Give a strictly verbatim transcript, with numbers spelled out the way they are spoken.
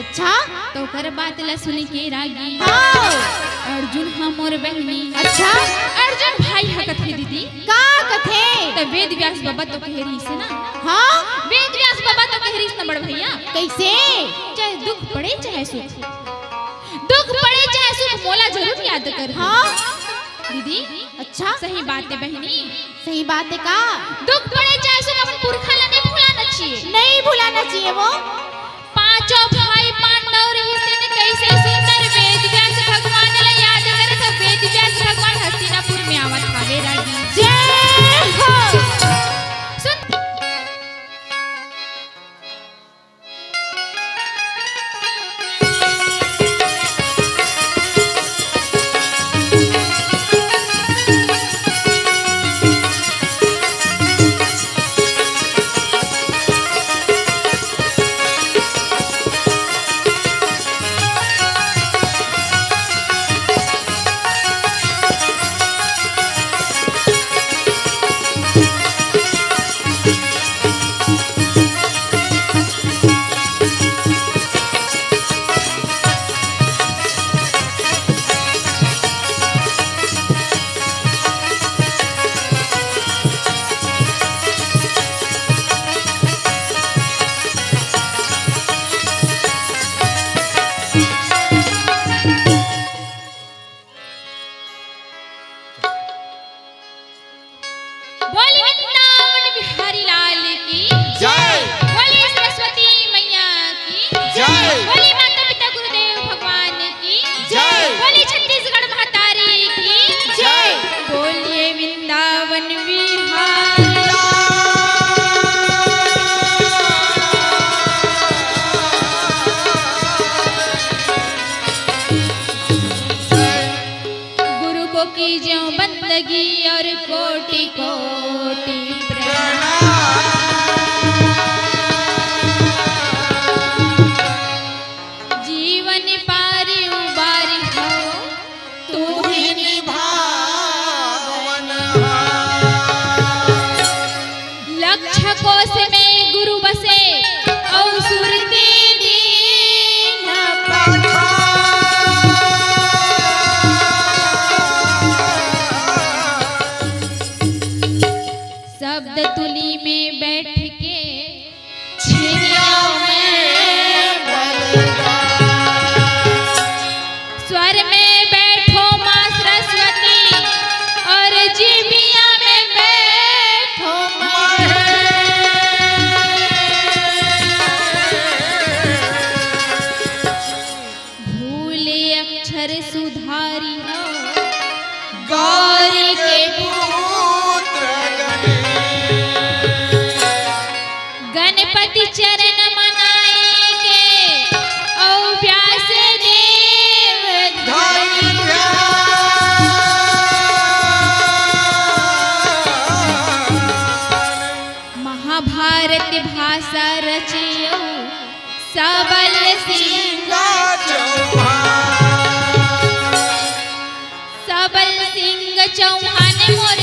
अच्छा। त ओकर बात ला सुन के रागी। हाँ। अर्जुन ह मोर बहिनी। अच्छा। अर्जुन भाई ह कथे दीदी। का कथे? त वेद व्यास बाबा तो कहे रहिस ना। हाँ। वेद व्यास बाबा तो कहे रहिस ना बड़ भैया। कइसे? चाहे दुख पड़े चाहे सुख, दुख पड़े चाहे सुख, मोला जरूर याद कर। हाँ। दीदी। अच्छा। सही बात हे बहिनी। सही बात हे का? दुख पड़े चाहे सुख, अपन पुरखा ला नहीं भुलाना चाहिए। नहीं भुलाना चाहिए वो। पांचों भाई पांडव रहिस तेन कइसे सुंदर वेद व्यास भगवान ला याद करे, त वेद व्यास भगवान हस्तिनापुर में आवत हावे रागी। जय हो। सुन। बोली वृंदावन बिहारी लाल की जय। बोली सरस्वती मैया की जय। बोली माता पिता गुरुदेव भगवान की जय। बोली छत्तीसगढ़ महतारी की जय। बोलिए वृंदावन बिहारी। गुरु को कीजो बंदगी और कोटि कोटि प्रणाम। जीवन पारी उबारी हो तू ही निभावन। लक्ष कोश में गुरु बसे, अउ सुरती दीन पठार। शब्द तुली में बैठ के छिरिया में बलराम। स्वर में बैठो माँ सरस्वती और जीभिया में बैठो माँ। भूल अक्षर सुधारी हो गौर के पुत्र गणेश। गणपति चरण मनाए के अउ व्यास देव धन्य। महाभारत भाषा रचियो सबल सिंह चौहान। सबल सिंह चौहान मोर